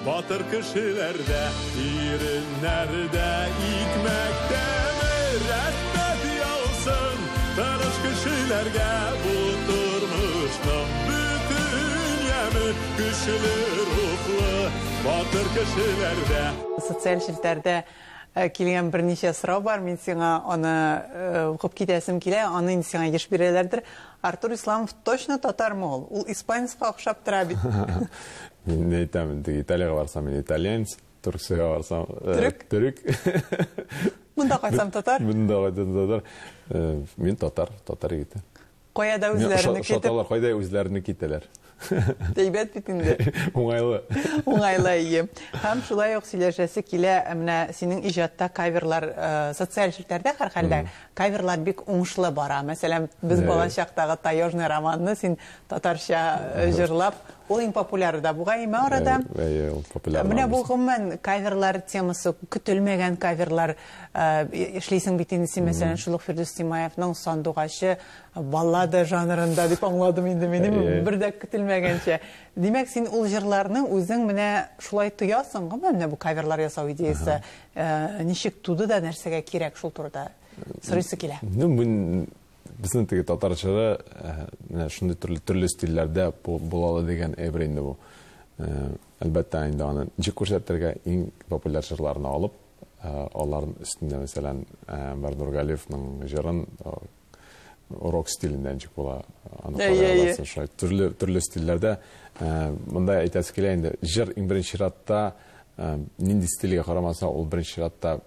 C: батыр кешеләрдә, иреннәрдә икмәк тәме, рәхмәт яусын тырыш кешеләргә, бу тормышның бөтен яме, көчле рухлы батыр кешеләрдә.
A: Социаль челтәрдә килгән берничә сорау бар, мин сиңа аны укып китәсем килә, аны инде сиңа еш бирәләрдер. Артур Исламов точно татармы ул? Ул испанецка охшап тора бит.
B: Мин әйтәм, теге Италиягә барсам, мин итальянец, Төркиягә барсам,
A: Төрек?
B: төрек.
A: Монда кайтсам татар?
B: Монда кайтсам татар. Мин татар, татар егете.
A: Кая да
B: Мин
A: үзләренеке итеп.
B: Шаталар кайда үзләренеке китәләр.
A: Әйбәт бит инде.
B: Уңайлы.
A: Уңайлы, әйе. Һәм шулай ук сөйләшәсе килә, менә синең иҗатта каверлар, социаль челтәрдә һәрхәлдә каверлар бик уңышлы бара. Мәсәлән, без бала чактагы Таежный романны син татарча җырлап, ул иң популяры да бугай име арада.
B: Әйе, ул популяр.
A: Менә бу гомумән каверлар темасы, көтелмәгән каверлар эшлисең бит инде син, мәсәлән, шул ук Фирдүс Тимаевның Сандугачы баллада жанрында дип аңладым инде минем, бер дә көтелмәгәнчә. Димәк, син ул җырларны үзең менә шулай тоясың, гомумән менә бу каверлар ясау идеясы ничек туды да, нәрсәгә кирәк, шул турыда сорыйсы килә.
B: Ну, мин безнең теге татарчада менә шундый төрле төрле стильләрдә була ала дигән әйбер инде бу. Әлбәттә, инде аны ничек күрсәтергә, иң популяр җырларны алып, аларның өстендә, мәсәлән, Әнвәр Нургалиевның җырын рок стилендә ничек була, аны карый аласың. Шулай төрле төрле стильләрдә. Монда әйтәсе килә инде, җыр иң беренче чиратта нинди стильгә карамаса, ул беренче чиратта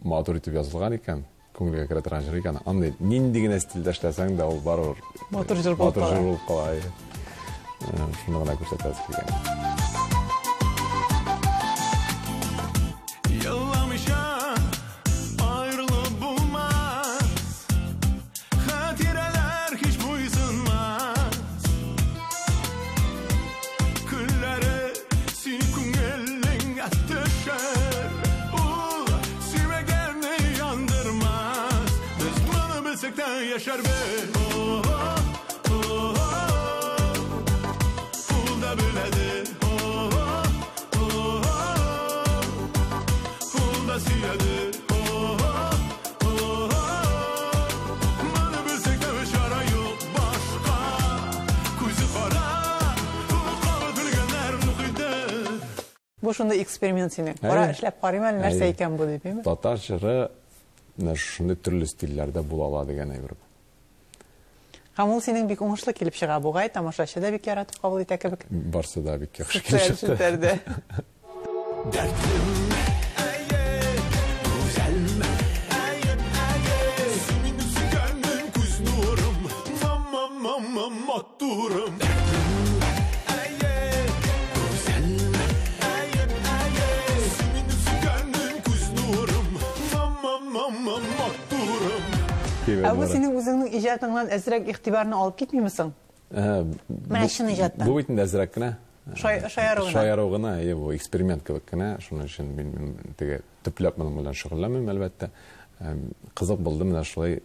B: матур итеп язылган икән, күңелгә керә торган җыр икән. Андый нинди генә стильдә эшләсәң дә, ул барыбер
A: матур җыр булып
B: кала. Матур җыр булып кала. Шуны гына күрсәтәсе килгән.
C: Еламыйча аерылып булмас, хатирәләр һич буйсынмас. Көлләре син күңелеңә төшер, ул сөймәгәнне яндырмас. Без моны белсәк тә яшәрбез. Ул да беләдер. Ул да сөядер. Моны белсәк тә чара юк башка. Күзе кара, ул кабат белгәннәр укыйдыр.
A: Бу шундый эксперимент синең. Кара, эшләп карыйм әле, нәрсә икән бу дип, әйме?
B: Татар җыры менә шундый төрле стильләрдә була ала дигән әйбер.
A: Һәм ул синең бик уңышлы килеп чыга бугай, тамашачы да бик яратып кабул итә кебек.
B: Барсы да бик яхшы килеп
A: Социаль
B: чыкты.
A: челтәрдә.
D: Дәртлеме, әйе, гүзәлме,
C: әйе, әйе. Син минем сөйгәнем, күз нурым, мама, мама, матурым.
D: Дәртлеме, әйе, гүзәлме,
C: әйе, әйе. Син минем сөйгәнем, күз нурым, мама, мама, матурым.
A: Ә бу синең үзеңнең иҗатыңнан әзрәк игътибарны алып китмиме соң? Менә чын иҗаттан.
B: Бу бит инде әзрәк кенә.
A: Шаяру гына.
B: Шаяру гына, әйе, бу эксперимент кебек кенә. Шуның өчен мин теге төпләп моның белән шөгыльләнмим, әлбәттә. Кызык булды менә шулай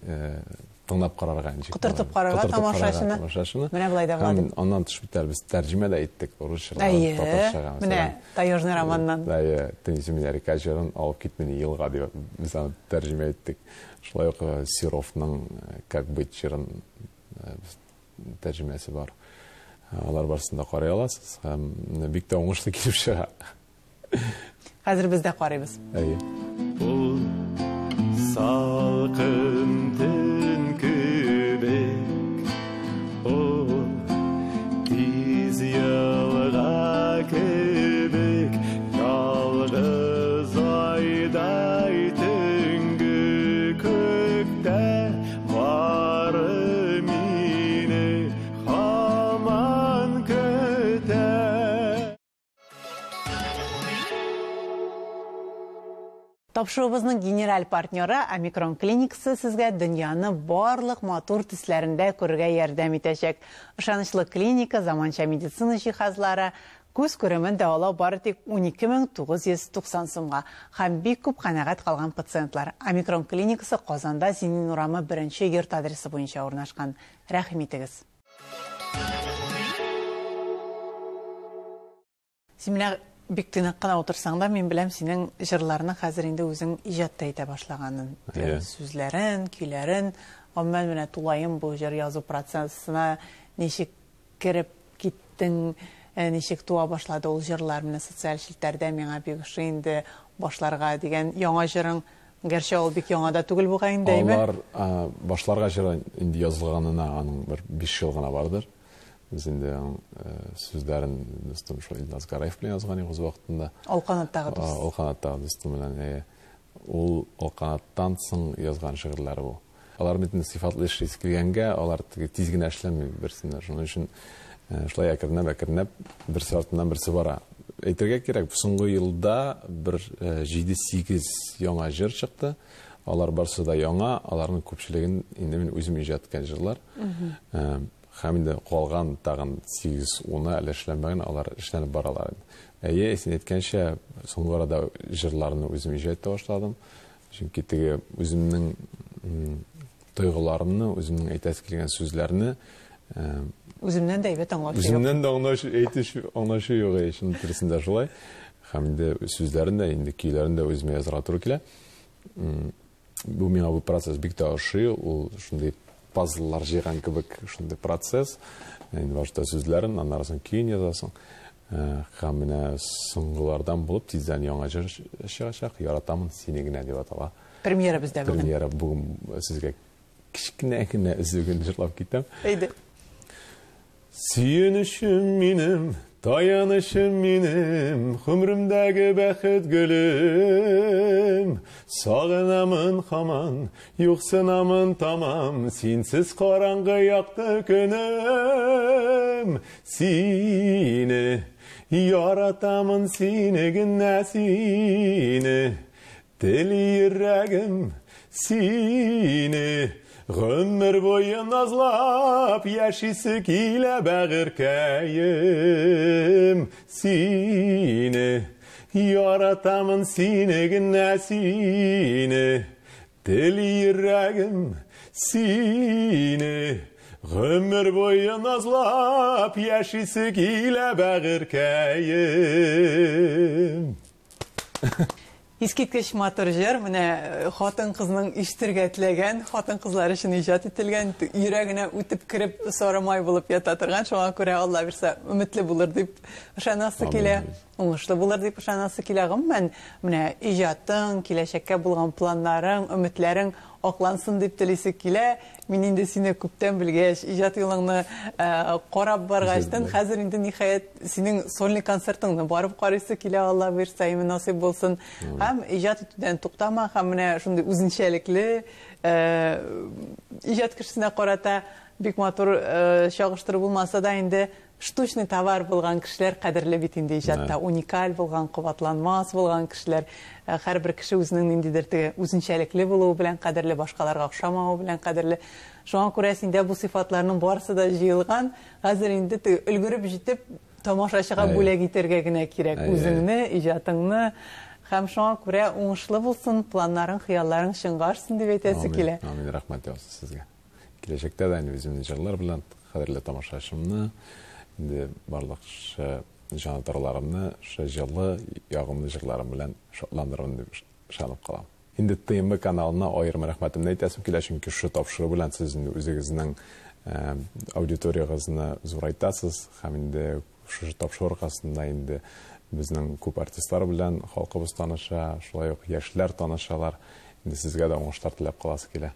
B: тыңлап карарга ничек.
A: Котыртып карарга
B: Котыртып карарга
A: тамашачыны.
B: тамашачыны.
A: Менә болай да була
B: Һәм
A: дип.
B: аннан тыш бит әле без тәрҗемә дә иттек урысчалардан,
A: Әйе,
B: татарчага,
A: менә
B: мәсәлән.
A: Таежный романнан.
B: Әйе, Төньяк Америка җырын алып кит мине елга дип без аны тәрҗемә иттек. Шулай ук Серовның Как быть җырын без тәрҗемәсе бар. Алар барысын да карый аласыз һәм бик тә уңышлы килеп чыга.
A: Хәзер без дә карыйбыз.
B: Әйе.
C: Ул салкын төн кебек, ул тиз елга кебек, ялгыз айдай төнге күктә бары мине һаман көтә.
A: Тапшыруыбызның генераль партнеры Омикрон клиникасы сезгә дөньяны барлык матур төсләрендә күрергә ярдәм итәчәк. Ышанычлы клиника, заманча медицина җиһазлары, күз күремен дәвалау бары тик 12990 сумга һәм бик күп канәгать калган пациентлар. Омикрон клиникасы Казанда Зинин урамы 1 йорт адресы буенча урнашкан. Рәхим итегез. Син менә бик тыйнак кына утырсаң да, мин беләм синең җырларны хәзер инде үзең иҗат та итә башлаганын. Сүзләрен, көйләрен, гомумән менә тулаем бу җыр язу процессына ничек кереп киттең, ничек туа башлады ул җырлар, менә социаль челтәрдә миңа бик ошый инде башларга дигән яңа җырың, гәрчә ул бик яңа да түгел бугай инде, әйме?
B: Алар, башларга җыры инде язылганына аның бер 5 ел гына бардыр. Без инде аның сүзләрен дустым шул Илназ Гараев белән язган идек үз вакытында.
A: Алканаттагы дус.
B: Алканаттагы дустым белән, әйе. Ул Алканаттан соң язган шигырьләре бу. Алар бит инде сыйфатлы эш килгәнгә, алар теге тиз генә эшләми берсенә. Шуның өчен шулай әкренләп, әкренләп берсе артыннан берсе бара. Әйтергә кирәк, соңгы елда бер җиде-сигез яңа җыр чыкты. Алар барсы да яңа, аларның күпчелеген инде мин үзем иҗат иткән җырлар. Һәм инде калган тагын сигез-уны әле эшләнмәгән, алар эшләнеп баралар инде. Әйе, син әйткәнчә, соңгы арада җырларны үзем иҗат итә башладым. Чөнки теге үземнең тойгыларымны, үземнең әйтәсе килгән сүзләрне,
A: Үземнән дә әйбәт аңлаучы юк.
B: Үземнән дә аңлаучы, әйтүче, аңлаучы юк, әйе, чын дөресендә шулай. Һәм инде сүзләрен дә, инде көйләрен дә үземә язарга туры килә. Бу миңа бу процесс бик тә ошый, ул шундый пазллар җыйган кебек шундый процесс. Инде башта сүзләрен, аннары соң көен язасың. Һәм менә соңгылардан булып тиздән яңа җыр чыгачак, Яратамын сине генә дип атала.
A: Премьера бездә
B: бүген. Премьера бүген сезгә кечкенә генә өзеген җырлап китәм.
A: Әйдә.
B: Сөенечем минем, таянычым минем, гомеремдәге бәхет гөлем. Сагынамын һаман, юксынамын тамам, синсез караңгы якты көнем. Сине яратамын, сине генә сине. Тели йөрәгем сине. Гомер буе назлап яшисе килә бәгырькәем. Сине яратамын, сине генә сине. Тели йөрәгем сине. Гомер буе назлап яшисе килә бәгырькәем.
A: Искиткеч матур җыр, менә хатын-кызның ишетергә теләгән, хатын-кызлар өчен иҗат ителгән, йөрәгенә үтеп кереп сары май булып ята торган, шуңа күрә Алла бирсә өметле булыр дип ышанасы килә, уңышлы булыр дип ышанасы килә. Гомумән, менә иҗатың, киләчәккә булган планнарың, өметләрең аклансын дип телисе килә. Мин инде сине күптән белгәч, иҗат юлыңны карап баргачтын, хәзер инде ниһаять синең сольный концертыңны барып карыйсы килә, Алла боерса, име насыйп булсын. Һәм иҗат итүдән туктама, һәм менә шундый үзенчәлекле иҗат кешесенә карата бик матур чагыштыру булмаса да инде штучный товар булган кешеләр кадерле бит инде иҗатта, уникаль булган, кабатланмас булган кешеләр. Һәрбер кеше үзенең ниндидер теге үзенчәлекле булуы белән кадерле, башкаларга охшамавы белән кадерле. Шуңа күрә синдә бу сыйфатларның барысы да җыелган. Хәзер инде теге өлгереп җитеп тамашачыга бүләк итәргә генә кирәк үзеңне, иҗатыңны. Һәм шуңа күрә уңышлы булсын, планнарың, хыялларың чынга ашсын дип әйтәсе килә.
B: Амин, рәхмәт яусын сезгә. Киләчәктә дә инде үземнең җырлар белән кадерле тамашачымны, инде барлык җанатарларымны шы җылы, ягымлы җырларым белән шатландырырмын дип ышанып калам. Инде ТМБ каналына аерым рәхмәтемне әйтәсем килә, чөнки шушы тапшыру белән сез инде үзегезнең аудиториягызны зурайтасыз һәм инде шушы тапшыру аркасында инде безнең күп артистлар белән халкыбыз таныша, шулай ук яшьләр танышалар. Инде сезгә дә уңышлар теләп каласы килә.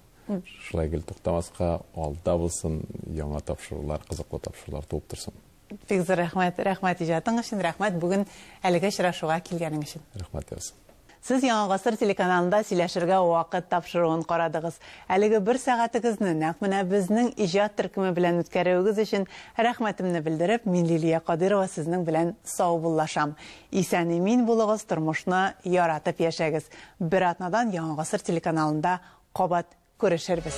B: Шулай гел туктамаска, алда булсын, яңа тапшырулар, кызыклы тапшырулар туып торсын.
A: Бик зур рәхмәт, рәхмәт иҗатың өчен, рәхмәт бүген әлеге очрашуга килгәнең өчен.
B: Рәхмәт яусын.
A: Сез Яңа Гасыр телеканалында сөйләшергә вакыт тапшыруын карадыгыз. Әлеге бер сәгатегезне нәкъ менә безнең иҗат төркеме белән үткәрүегез өчен рәхмәтемне белдереп, мин Лилия Кадырова сезнең белән саубуллашам. Исән-имин булыгыз, тормышны яратып яшәгез. Бер атнадан Яңа Гасыр телеканалында кабат күрешербез.